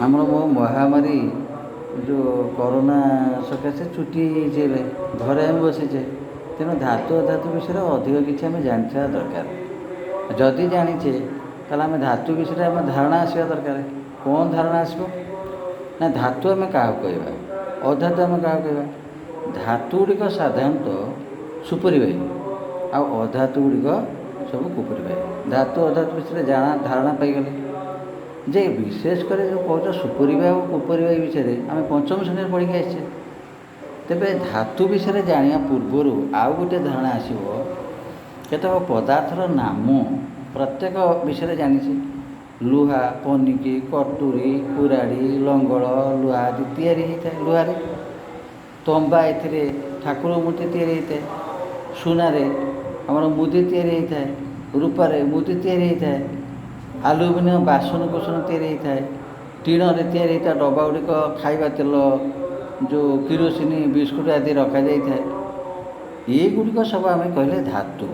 ଆମର ମୋ ମହାମାରୀ ଯେଉଁ କରୋନା ସକାଶେ ଛୁଟି ହେଇଯାଇଛି, ଏବେ ଘରେ ଆମେ ବସିଛେ। ତେଣୁ ଧାତୁ ଅଧାତୁ ବିଷୟରେ ଅଧିକ କିଛି ଆମେ ଜାଣିଥିବା ଦରକାର। ଯଦି ଜାଣିଛେ, ତାହେଲେ ଆମେ ଧାତୁ ବିଷୟରେ ଆମ ଧାରଣା ଆସିବା ଦରକାର। କ'ଣ ଧାରଣା ଆସିବ ନା, ଧାତୁ ଆମେ କାହାକୁ କହିବା, ଅଧାତୁ ଆମେ କାହାକୁ କହିବା? ଧାତୁ ଗୁଡ଼ିକ ସାଧାରଣତଃ ସୁପରିବାହୀ ଆଉ ଅଧାତୁ ଗୁଡ଼ିକ ସବୁ କୁପରିବାହୀ। ଧାତୁ ଅଧାତୁ ବିଷୟରେ ଧାରଣା ପାଇଗଲେ ଯେ, ବିଶେଷ କରି ଯେଉଁ କହୁଛ ସୁପରିବାହୀ ଆଉ କୁପରିବାହୀ ବିଷୟରେ ଆମେ ପଞ୍ଚମ ଶ୍ରେଣୀରେ ପଢ଼ିକି ଆସିଛେ। ତେବେ ଧାତୁ ବିଷୟରେ ଜାଣିବା ପୂର୍ବରୁ ଆଉ ଗୋଟିଏ ଧାରଣା ଆସିବ। କେତେକ ପଦାର୍ଥର ନାମ ପ୍ରତ୍ୟେକ ବିଷୟରେ ଜାଣିଛେ। ଲୁହା, ପନିକି, କଟୁରୀ, କୁରାଢ଼ୀ, ଲଙ୍ଗଳ ଲୁହା ଆଦି ତିଆରି ହେଇଥାଏ ଲୁହାରେ। ତମ୍ବା, ଏଥିରେ ଠାକୁର ମୂର୍ତ୍ତି ତିଆରି ହେଇଥାଏ। ସୁନାରେ ଆମର ମୁଦି ତିଆରି ହେଇଥାଏ, ରୂପାରେ ମୁଦି ତିଆରି ହେଇଥାଏ। ଆଲୁମିନିୟମ ବାସନକୁସନ ତିଆରି ହେଇଥାଏ। ଟିଣରେ ତିଆରି ହେଇଥିବା ଡବା ଗୁଡ଼ିକ ଖାଇବା ତେଲ, ଯେଉଁ କିରୋସିନି, ବିସ୍କୁଟ ଆଦି ରଖାଯାଇଥାଏ। ଏଗୁଡ଼ିକ ସବୁ ଆମେ କହିଲେ ଧାତୁ।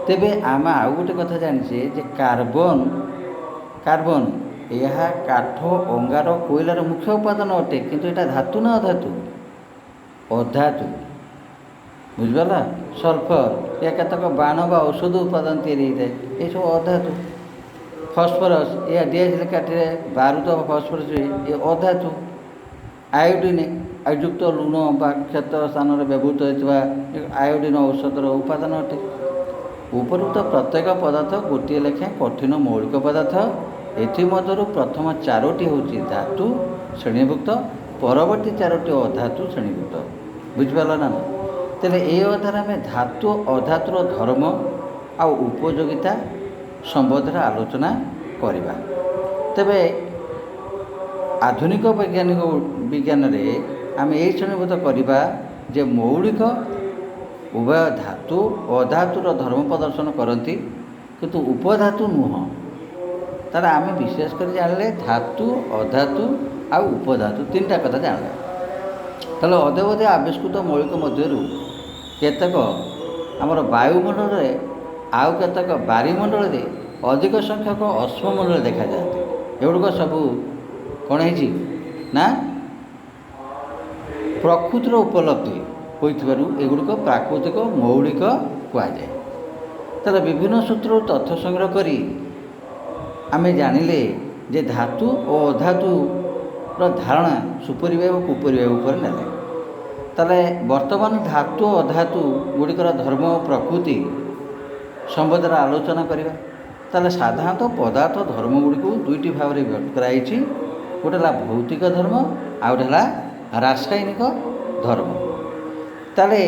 ତେବେ ଆମେ ଆଉ ଗୋଟେ କଥା ଜାଣିଛେ ଯେ କାର୍ବନ, କାର୍ବନ ଏହା କାଠ, ଅଙ୍ଗାର, କୋଇଲାର ମୁଖ୍ୟ ଉପାଦାନ ଅଟେ। କିନ୍ତୁ ଏଇଟା ଧାତୁ ନା ଅଧାତୁ? ଅଧାତୁ। ବୁଝିପାରିଲ? ସଲଫର, ଏହା କେତେକ ବାଣ ବା ଔଷଧ ଉପାଦାନ ତିଆରି ହେଇଥାଏ। ଏସବୁ ଅଧାତୁ। ଫସ୍ଫରସ୍, ଏହା ଡିଆସିଲି କାଠିରେ ବାରୁଦ ଫସ୍ଫରସ୍, ଏ ଅଧାତୁ। ଆୟୋଡ଼ିନ୍ ଯୁକ୍ତ ଲୁଣ ବା କ୍ଷତ ସ୍ଥାନରେ ବ୍ୟବହୃତ ହେଉଥିବା ଆୟୋଡ଼ିନ୍ ଔଷଧର ଉପାଦାନ ଅଟେ। ଉପରୋକ୍ତ ପ୍ରତ୍ୟେକ ପଦାର୍ଥ ଗୋଟିଏ ଲେଖାଏଁ କଠିନ ମୌଳିକ ପଦାର୍ଥ। ଏଥିମଧ୍ୟରୁ ପ୍ରଥମ ଚାରୋଟି ହେଉଛି ଧାତୁ ଶ୍ରେଣୀଭୁକ୍ତ, ପରବର୍ତ୍ତୀ ଚାରୋଟି ଅଧାତୁ ଶ୍ରେଣୀଭୁକ୍ତ। ବୁଝିପାରିଲ ନା? ନା, ତେବେ ଏ ଅଧ୍ୟାୟରେ ଆମେ ଧାତୁ ଅଧାତୁର ଧର୍ମ ଆଉ ଉପଯୋଗିତା ସମ୍ବନ୍ଧରେ ଆଲୋଚନା କରିବା। ତେବେ ଆଧୁନିକ ବୈଜ୍ଞାନିକ ବିଜ୍ଞାନରେ ଆମେ ଏହି ଶ୍ରେଣୀଭୁକ୍ତ କରିବା ଯେ ମୌଳିକ ଉଭୟ ଧାତୁ ଓ ଅଧାତୁର ଧର୍ମ ପ୍ରଦର୍ଶନ କରନ୍ତି, କିନ୍ତୁ ଉପଧାତୁ ନୁହଁ। ତାହେଲେ ଆମେ ବିଶେଷ କରି ଜାଣିଲେ ଧାତୁ, ଅଧାତୁ ଆଉ ଉପଧାତୁ, ତିନିଟା କଥା ଜାଣିଲେ। ତାହେଲେ ଅଦ୍ୟାବଧି ଆବିଷ୍କୃତ ମୌଳିକ ମଧ୍ୟରୁ କେତେକ ଆମର ବାୟୁମଣ୍ଡଳରେ, ଆଉ କେତେକ ବାରିମଣ୍ଡଳରେ, ଅଧିକ ସଂଖ୍ୟକ ଅଶ୍ମମଣ୍ଡଳରେ ଦେଖାଯାଆନ୍ତି। ଏଗୁଡ଼ିକ ସବୁ କ'ଣ ହେଇଛି ନା ପ୍ରକୃତିର ଉପଲବ୍ଧି ହୋଇଥିବାରୁ ଏଗୁଡ଼ିକ ପ୍ରାକୃତିକ ମୌଳିକ କୁହାଯାଏ। ତାହେଲେ ବିଭିନ୍ନ ସୂତ୍ରରୁ ତଥ୍ୟ ସଂଗ୍ରହ କରି ଆମେ ଜାଣିଲେ ଯେ ଧାତୁ ଓ ଅଧାତୁର ଧାରଣା ସୁପରିବାହୀ ଓ କୁପରିବାହୀ ଉପରେ ନେଲେ। ତାହେଲେ ବର୍ତ୍ତମାନ ଧାତୁ ଅଧାତୁ ଗୁଡ଼ିକର ଧର୍ମ ଓ ପ୍ରକୃତି ସମ୍ବନ୍ଧରେ ଆଲୋଚନା କରିବା। ତାହେଲେ ସାଧାରଣତଃ ପଦାର୍ଥ ଧର୍ମ ଗୁଡ଼ିକୁ ଦୁଇଟି ଭାବରେ ବିଭକ୍ତ କରାଯାଇଛି। ଗୋଟେ ହେଲା ଭୌତିକ ଧର୍ମ, ଆଉ ଗୋଟେ ହେଲା ରାସାୟନିକ ଧର୍ମ। ତାହେଲେ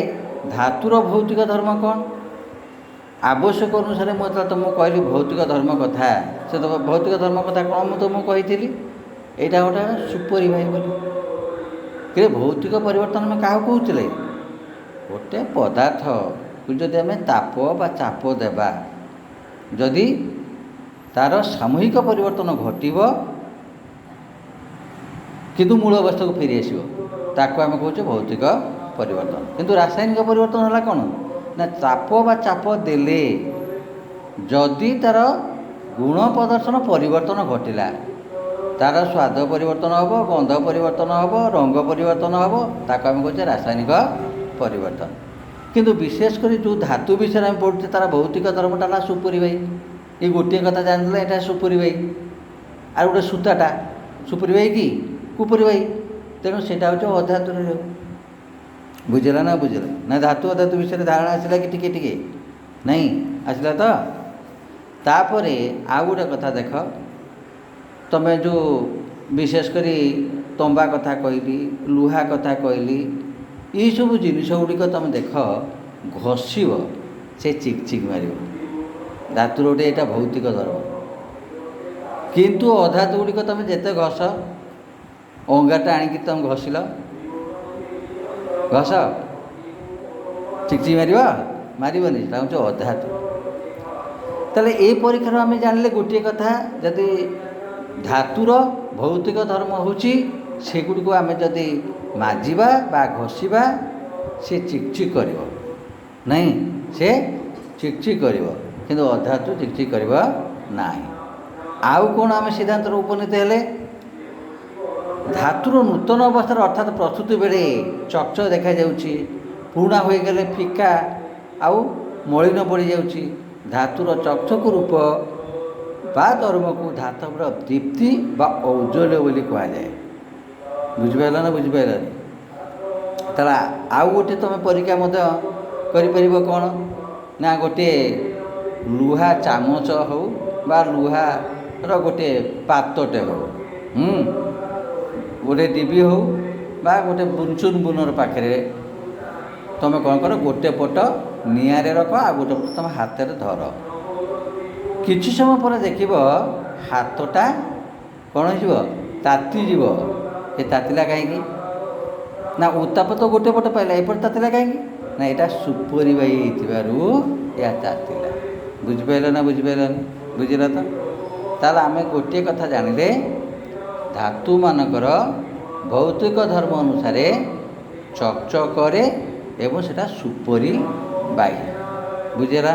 ଧାତୁର ଭୌତିକ ଧର୍ମ କ'ଣ? ଆବଶ୍ୟକ ଅନୁସାରେ ମୁଁ ଯେତେବେଳେ ତୁମକୁ କହିଲି ଭୌତିକ ଧର୍ମ କଥା, ସେ ତ ଭୌତିକ ଧର୍ମ କଥା କ'ଣ ମୁଁ ତୁମକୁ କହିଥିଲି? ଏଇଟା ଗୋଟେ ସୁପରିବାହୀ ବୋଲି। କିନ୍ତୁ ଭୌତିକ ପରିବର୍ତ୍ତନ ଆମେ କାହାକୁ କହୁଥିଲେ? ଗୋଟେ ପଦାର୍ଥକୁ ଯଦି ଆମେ ତାପ ବା ଚାପ ଦେବା, ଯଦି ତା'ର ସାମୂହିକ ପରିବର୍ତ୍ତନ ଘଟିବ କିନ୍ତୁ ମୂଳ ଅବସ୍ଥାକୁ ଫେରି ଆସିବ, ତାକୁ ଆମେ କହୁଛେ ଭୌତିକ ପରିବର୍ତ୍ତନ। କିନ୍ତୁ ରାସାୟନିକ ପରିବର୍ତ୍ତନ ହେଲା କ'ଣ ନା, ତାପ ବା ଚାପ ଦେଲେ ଯଦି ତା'ର ଗୁଣ ପ୍ରଦର୍ଶନ ପରିବର୍ତ୍ତନ ଘଟିଲା, ତା'ର ସ୍ୱାଦ ପରିବର୍ତ୍ତନ ହେବ, ଗନ୍ଧ ପରିବର୍ତ୍ତନ ହେବ, ରଙ୍ଗ ପରିବର୍ତ୍ତନ ହେବ, ତାକୁ ଆମେ କହୁଛେ ରାସାୟନିକ ପରିବର୍ତ୍ତନ। କିନ୍ତୁ ବିଶେଷ କରି ଯେଉଁ ଧାତୁ ବିଷୟରେ ଆମେ ପଢ଼ୁଛେ, ତା'ର ଭୌତିକ ଧର୍ମଟା ହେଲା ସୁପରିବାହୀ। ଏଇ ଗୋଟିଏ କଥା ଜାଣିଦେଲେ ଏଇଟା ସୁପରିବାହୀ। ଆଉ ଗୋଟେ ସୂତାଟା ସୁପରିବାହୀ କି କୁପରିବାହୀ? ତେଣୁ ସେଇଟା ହେଉଛି ଅଧାତୁରେ। ବୁଝିଲା ନା? ବୁଝିଲା ନା? ଧାତୁ ଅଧାତୁ ବିଷୟରେ ଧାରଣା ଆସିଲା କି ଟିକେ ଟିକେ? ନାଇଁ ଆସିଲା ତ? ତାପରେ ଆଉ ଗୋଟେ କଥା ଦେଖ ତମେ, ଯେଉଁ ବିଶେଷ କରି ତମ୍ବା କଥା କହିଲି, ଲୁହା କଥା କହିଲି, ଏଇସବୁ ଜିନିଷ ଗୁଡ଼ିକ ତମେ ଦେଖ, ଘଷିବ ସେ ଚିକ୍ ଚିକ୍ ମାରିବ। ଧାତୁର ଗୋଟେ ଏଇଟା ଭୌତିକ ଧର୍ମ। କିନ୍ତୁ ଅଧାତୁ ଗୁଡ଼ିକ ତମେ ଯେତେ ଘଷ, ଅଙ୍ଗାରଟା ଆଣିକି ତମେ ଘଷିଲ, ଘଷ, ଚିକ୍ ଚିକ୍ ମାରିବ? ମାରିବନି। ସେଟା ହେଉଛି ଅଧାତୁ। ତାହେଲେ ଏଇ ପରୀକ୍ଷାରୁ ଆମେ ଜାଣିଲେ ଗୋଟିଏ କଥା, ଯଦି ଧାତୁର ଭୌତିକ ଧର୍ମ ହେଉଛି ସେଗୁଡ଼ିକୁ ଆମେ ଯଦି ମାଜିବା ବା ଘଷିବା ସେ ଚିକ୍ ଚିକ୍ କରିବ ନାହିଁ, ସେ ଚିକ୍ ଚିକ୍ କରିବ, କିନ୍ତୁ ଅଧାତୁ ଚିକ୍ ଚିକ୍ କରିବ ନାହିଁ। ଆଉ କ'ଣ ଆମେ ସିଦ୍ଧାନ୍ତରେ ଉପନୀତ ହେଲେ? ଧାତୁର ନୂତନ ଅବସ୍ଥାରେ ଅର୍ଥାତ୍ ପ୍ରସ୍ତୁତି ବେଳେ ଚକଚକ ଦେଖାଯାଉଛି, ପୁରୁଣା ହୋଇଗଲେ ଫିକା ଆଉ ମଳିନ ପଡ଼ିଯାଉଛି। ଧାତୁର ଚକଚକ ରୂପ ବା ଧର୍ମକୁ ଧାତବର ଦୀପ୍ତି ବା ଔଜ୍ଜ୍ୱଲ୍ୟ ବୋଲି କୁହାଯାଏ। ବୁଝିପାରିଲ ନା ବୁଝିପାରିଲନି? ତାହେଲେ ଆଉ ଗୋଟେ ତୁମେ ପରୀକ୍ଷା ମଧ୍ୟ କରିପାରିବ। କ'ଣ ନା ଗୋଟିଏ ଲୁହା ଚାମଚ ହେଉ ବା ଲୁହାର ଗୋଟିଏ ପାତଟେ ହେଉ, ଗୋଟେ ଡିବି ହେଉ ବା ଗୋଟେ ବୁନସୁନ ବୁନର ପାଖରେ ତୁମେ କ'ଣ କର, ଗୋଟେ ପଟ ନିଆଁରେ ରଖ ଆଉ ଗୋଟେ ପଟ ତୁମ ହାତରେ ଧର। କିଛି ସମୟ ପରେ ଦେଖିବ ହାତଟା କ'ଣ ହେଇଯିବ? ତାତିଯିବ। ଏ ତାତିଲା କାହିଁକି? ନା ଉତ୍ତାପ ତ ଗୋଟେ ପଟ ପାଇଲା, ଏପଟେ ତାତିଲା କାହିଁକି? ନା ଏଇଟା ସୁପରିବାହୀ ହେଇଥିବାରୁ ଏହା ତାତିଲା। ବୁଝିପାରିଲ ନା ବୁଝିପାରିଲନି? ବୁଝିଲ ତ? ତାହେଲେ ଆମେ ଗୋଟିଏ କଥା ଜାଣିଲେ, ଧାତୁମାନଙ୍କର ଭୌତିକ ଧର୍ମ ଅନୁସାରେ ଚକଚକ କରେ ଏବଂ ସେଇଟା ସୁପରିବାହୀ। ବୁଝିଲା?